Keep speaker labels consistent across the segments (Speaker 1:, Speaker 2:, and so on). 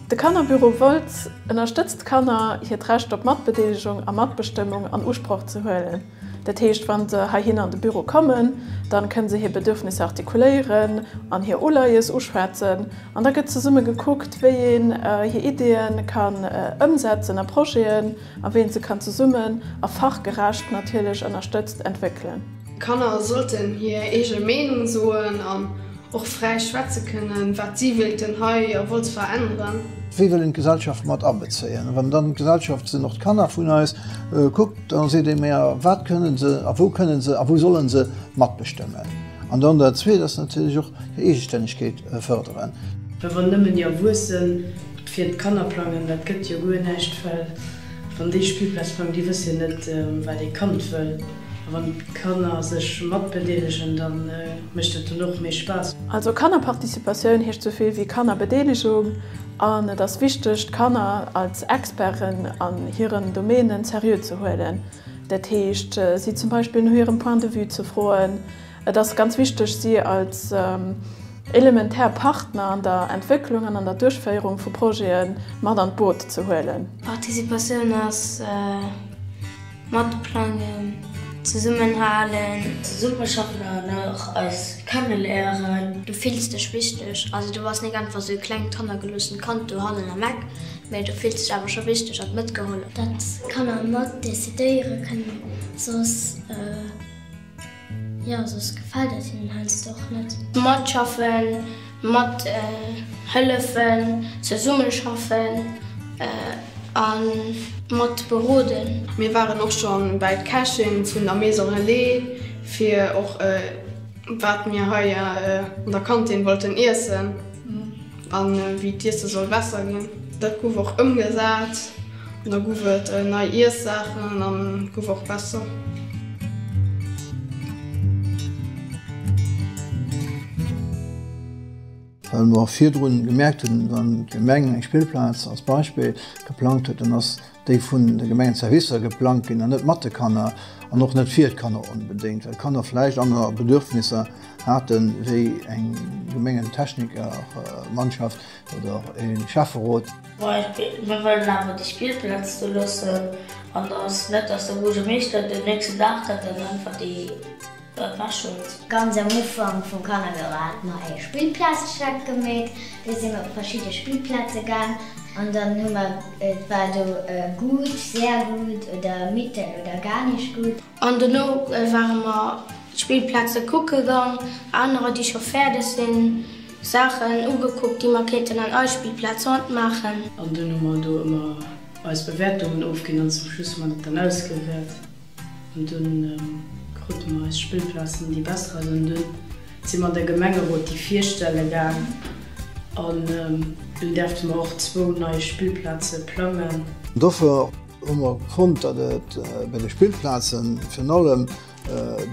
Speaker 1: De Kannerbüro Wolz ënnerstëtzt d'Kanner, hiert Recht op Matbedeelegung a Matbestëmmung an Usproch ze huelen. Dat heescht, wa se heihin an de Büro kommen, dann kënne se hir Bedürfnisser artikuléieren an hir Uleies uschwätzen. An da gëtt zesumme gekuckt, wéi een hir Ideeë kann ëmsetzen a Projeten a wéi een se kann zesummen a fachgerecht natierlech ënnerstëtzt entwéckelen.
Speaker 2: Kanner sollten hir eege Meenung soen an och fräi schwätze kënnen, wat si wéilten hei a Wolz veränneren.
Speaker 3: Wéi wëll een d'Gesellschaft mat abezéien? Wann dann d'Gesellschaft, sinn och d'Kanner vun eis, kuckt, da seet ee mir, wat kënnen se a wou kënnen se a wou sollen se matbestëmmen? An dann dat Zweet ass natierlech och hir Eegestännegkeet fërderen.
Speaker 4: Well wann nëmmen déi Erwuessen fir d'Kanner plangen, dat gëtt jo guer näischt, well wann déi Spillplaz plangen, déi wësse jo net, wat ee Kand wëll. A wann d'Kanner sech matbedeelegen, da mécht dat dann och méi Spaass.
Speaker 1: Also Kannerparticipatioun heescht esou vill wéi Kannerbedeelegung an et ass wichteg d'Kanner als Experten an hiren Domänen seriö ze huelen. Dat heescht si zum Beispill no hirem Point de vue ze froen. Et ass ganz wichteg si als elementär Partner an der Entwécklung an an der Duerchféierung vu Projete mat an d'Boot ze huelen.
Speaker 5: Participatioun ass Matplangen, zesummenhalen.
Speaker 6: Zesummeschaffen an och eis kenneléieren.
Speaker 5: Du fills dech wichteg, also du bass nik einfach sou e klengt hannergeloossent Kand do hannen am Eck, mee du fills dech awer scho wichteg an matgeholl.
Speaker 7: Datt Kanner mat decidéiere kënnen, soss. Jo, soss gefält et hinnen heiansdo och net.
Speaker 5: Matschaffen, mat hëllefen, zesummeschaffen a mat beroden.
Speaker 2: Mir waren och schon bäi d'Kächin vun der Maison Relais fir och wat mir hei an der Kantin wollten iessen an wéi d'Iesse soll besser ginn. Dat gouf och ëmgesat an da gouf et nei Iessaachen an gouf och besser.
Speaker 3: Well mer virdrun gemerkt hunn, wann d'Gemeng eng Spillplaz als Beispill geplangt huet, dann ass déi vun de Gemengenservicer geplangt ginn an net mat de Kanner an och net fir d'Kanner onbedéngt, well d'Kanner vläicht aner Bedürfnisser haten wéi eng Gemengentechnikermannschaft oder e Schäfferot.
Speaker 6: Mir wëllen awer déi Spillplaz do loossen an dass net, dass de Buergermeeschter den nächsten Dag dat dann einfach déi ewechhëlt.
Speaker 7: Ganz am Ufank vum Kannerbüro hate mer e Spillplazcheck gemeet. Do si mer op verschidde Spillplaze gaang an dann hu mer, et war do gut, sehr gut oder mittel oder gar nicht gut.
Speaker 5: An dono ware mer d'Spillplaze kucke gang, anerer déi scho fäerdeg sinn, Saachen ugekuckt déi mer kéinten an eis Spillplaz matmaachen.
Speaker 4: An dunn hu mer do ëmmer eis Bewäertungen ofginn an zum Schluss hu mer dat dann ausgewäert. An dunn krute mer eis Spillplazen, déi besser ass. An dunn si mer an de Gemengerot déi virstelle gaang. An dunn däerfte mer och zwou nei Spillplaze plangen.
Speaker 3: Dofir hu mer fonnt, datt et bei de Spillplaze virun allem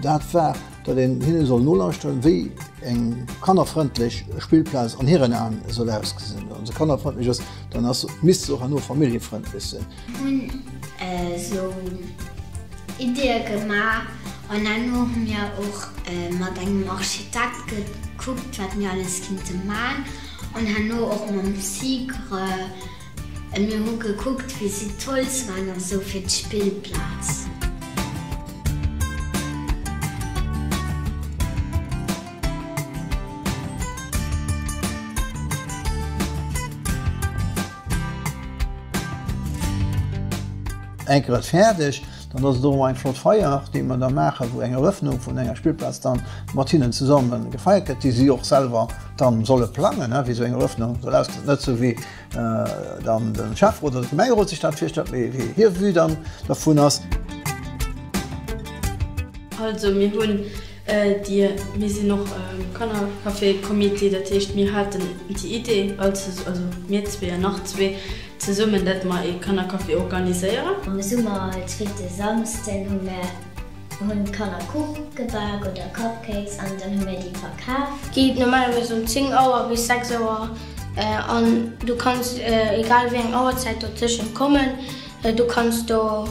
Speaker 3: dat war, datt een hinne soll nolauschteren, wéi eng kannerfrëndlech Spillplaz an hiren Aen soll ausgesinn. Wa se kannerfrëndlech ass, dann ass, misst se och herno familljefrëndlech sinn.
Speaker 7: Hunn esou Iddie gemaach an herno hu mir och mat engem Architekt gekuckt, wat mir alles kinnte man an herno och mam SIGRE. Mir hu gekuckt, wéi si d'Holz waren an esou fir d'Spillplaz.
Speaker 3: Enker et fäerdeg, dann ass et och ëmmer eng flott Feier, déi mer da maachen, wou eng Eröffnung vun enger Spillplaz dann mat hinnen zesumme gefeiert gëtt, déi si och selwer dann solle plangen, wéi esou eng Eröffnung soll ausgesinn, net esou wéi dann de Schäfferot oder de Gemengerot sech dat virstellt, mee wéi hir Vue dann dervun ass.
Speaker 4: Also mir hunn déi, mir sinn och Kannercafé-Comité, dat heescht mir haten déi Idee all zesu, also mir zwee an nach zwee zesummen, dat mer ee Kannercafé organiséieren.
Speaker 7: Am Summer, zweete Samsden, hu mir hunn d'Kanner Kuch gebak oder Cupcakes an dann hu mir déi verkaf.
Speaker 5: Geet normalerweis um 10 Auer bis 6 Auer an du kanns egal wéi eng Auerzäit dotëschent kommen. Du kanns do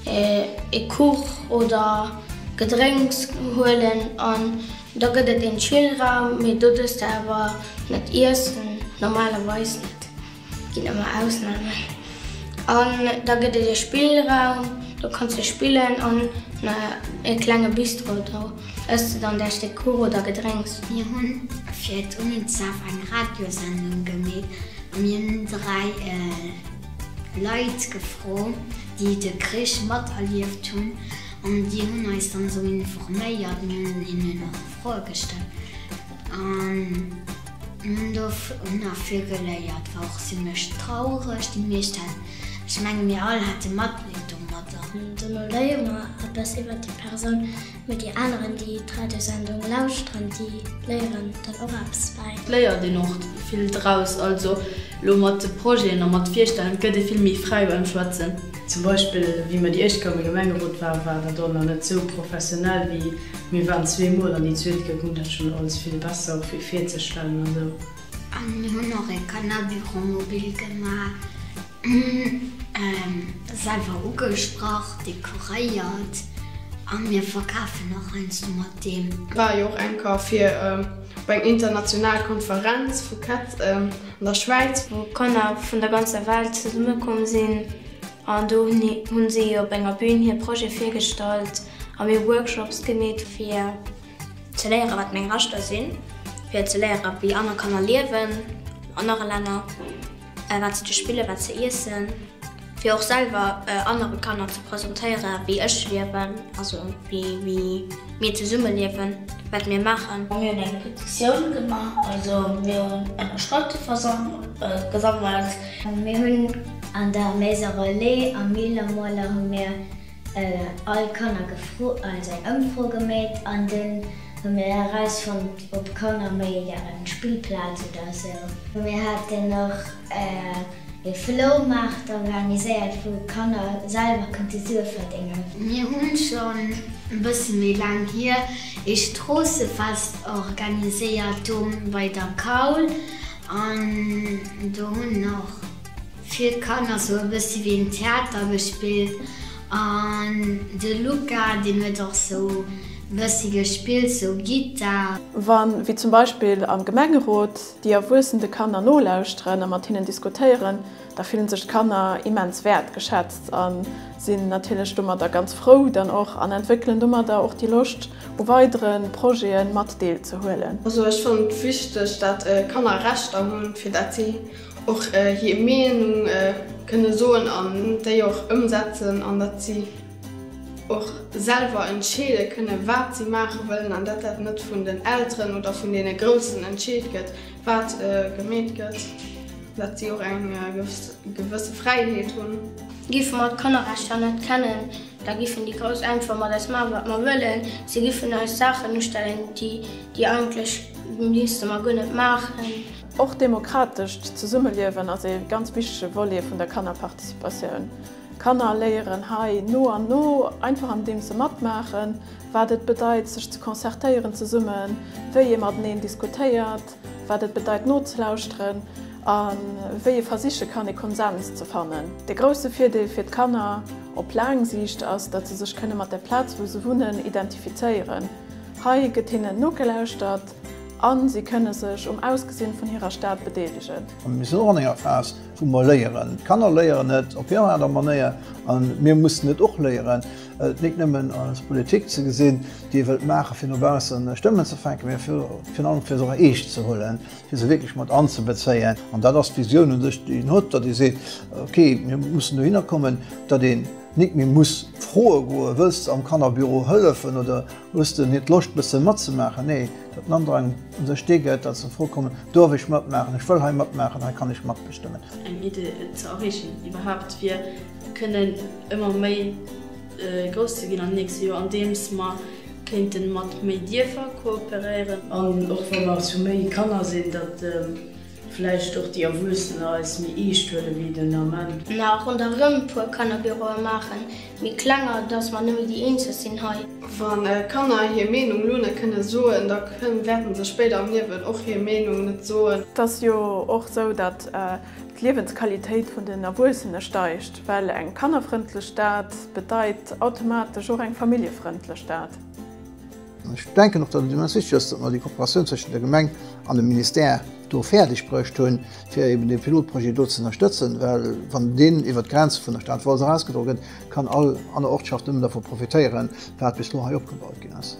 Speaker 5: ee Kuch oder Gedrénks huelen an da gëtt et een Chillraum, mee do duerfs de awer net iessen, normalerweis net. Ginn ëmmer Ausnamen. An da gëtt et e Spillraum, do kanns de spillen an e klenge Bistro, do ëss de dann däi Stéck Kuch oder Gedrénks. Mir hunn fir d'UNICEF eng Radiosendung gemeet a mir hunn 3 Leit gefrot, déi de Krich materlieft hunn an déi hunn eis dann esou informéiert. Mir hunn hinnen och Froe gestallt an Mir hunn dovun nach vill geléiert, war och zimlech traureg. Déi meescht haten, ech menge mir all hate Matleed domadder. Dono léiere mer eppes iwwer déi Persoun, mee déi aneren, déi d'Radiosendung lauschteren, déi léieren dann och eppes bäi.
Speaker 4: Et léiert een och vill draus, also elo mat de Projeten a mat Virstellen, et gëtt ee vill méi fräi beim Schwätzen. Zum Beispill wéi mer déi éischt Kéier am Gemengerot waren, war dat och nach net sou professionell wéi Mir waren zweemol an déi zweet Kéier goung dat schonn alles vill besser, och fir virzestellen an esou.
Speaker 7: A mir hunn och e Kannerbüro mobil gemaach, selwer ugesprach, dekoréiert a mir verkafen och heiansdo mat deem.
Speaker 2: War jo och eng Kéier fir op eng international Konferenz vu Cat an der Schwäiz.
Speaker 5: Wou Kanner vun der ganzer Welt zesummekomm sinn an do hunn si op enger Bühn hir Projet virgestallt. A mir hu Workshops gemeet fir ze léieren, wat meng Rechter sinn, fir ze léieren, wéi aner Kanner liewen an anere Länner, wat se do spillen, wat se iessen, fir och selwer anere Kanner ze presentéieren, wéi ech liewen, also wéi mir zesumme liewen, wat mir maachen.
Speaker 6: Mir hunn eng Petitioun gemaach, also mir hunn Ënnerschrëfte gesammelt.
Speaker 7: Mir hunn an der Maison Relais am Millermoler hu mir all Kanner gefro, also eng Ëmfro gemeet an dunn hu mir erausfonnt ob Kanner méi gären Spillplaz oder sou. Mir haten och e Floumaart organiséiert wou Kanner selwer konnte Sue verdéngen. Mir hunn schonn e bësse méi laang hier ee Stroossefest organiséiert do bei der Kaul an do hunn och Vill Kanner sou e bëssi wéi en Theater gespillt an de Luca deen huet och sou bëssi gespillt, sou Gittar.
Speaker 1: Wann, wéi zum Beispill am Gemengerot, déi Erwuessen de Kanner nolauschteren a mat hinnen diskutéieren, da fillen sech d'Kanner immens wäertgeschätzt a sinn natierlech domadder ganz frou dann och an entwéckelen domadder och déi Loscht u weidere Projete mat deelzehuelen.
Speaker 2: Also ech fannen et wichteg dat Kanner Rechter hunn fir dat si och hir Meenung kënne soen an déi och ëmsetzen an datt si och selwer entscheede kënne wat si maache wëllen an datt dat net vun den Elteren oder vun deene Groussen entscheet gëtt, wat gemeet gëtt, datt si och eng gewësse Fräiheet hunn.
Speaker 5: Géife mer d'Kannerrechter net kennen, da giffen déi Grouss einfach mat eis maachen, wat mer wëllen. Si giffen eis Saachen ustellen, déi eigentlech misste mer guer net maachen.
Speaker 1: Och demokratescht Zesummeliewen ass ee ganz wichtege Volet vun der Kannerparticipatioun. Kanner léieren hei no an no, einfach andeems se matmaachen, wat et bedeit sech ze concertéieren zesummen, wéi ee mateneen diskutéiert, wat et bedeit nozelauschteren a wéi ee versiche kann ee Konsens ze fannen. De grousse Virdeel fir d'Kanner op laang Siicht ass, datt se sech kënne mat der Plaz wou se wunnen identifizéieren. Hei gëtt hinnen nogelauschtert. A si kënne sech um Ausgesinn vun hirer Stad bedeelegen.
Speaker 3: Mir sinn och an enger Phas, wou mer léieren. D'Kanner léieren et op hir Aart a Manéier a mir mussen et och léieren, et nik nëmmen als Politik ze gesinn, déi ee wëllt maachen, fir no baussen Stëmmen ze fänken, mee virun allem fir se och eescht ze huelen, fir se wierklech mat anzebezéien. An dat ass d'Visioun u sech, déi een huet, datt ee seet, okay, mir mussen dohinner kommen, datt een nik méi muss froe goen, wëlls de am Kannerbüro hëllefen oder Hues de net Loscht bësse matzemaachen? Nee, dat den Andrang un sech dee gëtt, datt se fro kommen, Duerf ech matmaachen? Ech wëll hei matmaachen, hei kann ech matbestëmmen.
Speaker 4: Eng Idee ze erreechen iwwerhaapt fir kënnen ëmmer méi grouss ze ginn an den nächste Joer, andeems mer kéinte mat méi Dierfer kooperéieren. An och wa mer zu méi Kanner sinn, datt Vläicht och déi Erwuessener eis méi eescht huele wéi den Ament.
Speaker 5: Nach ronderëm e puer Kannerbüroe maachen, méi klenger, dass mer nëmme déi eenzeg sinn hei.
Speaker 2: Wa Kanner hir Meenung elo net kënne soen, da wäerten se spéider am Liewen och hir Meenung net soen.
Speaker 1: Et ass jo och esou, datt d'Liewensqualitéit vun den Erwuessene steigt, well eng kannerfrëndlech Stad bedeit automatesch och eng familljefrëndlech Stad.
Speaker 3: Ech denken och, datt et immens wichteg ass, datt mer déi Kooperatioun zwëschen der Gemeng an dem Ministère do fäerdeg bruecht hunn, fir eben dee Pilotprojet do ze ënnerstëtzen, well wann deen iwwert d'Grenze vun der Stad Wolz erausgedroe gëtt, kann all aner Ortschaft nëmmen dervu profitéieren, wat bis elo hei opgebaut ginn ass.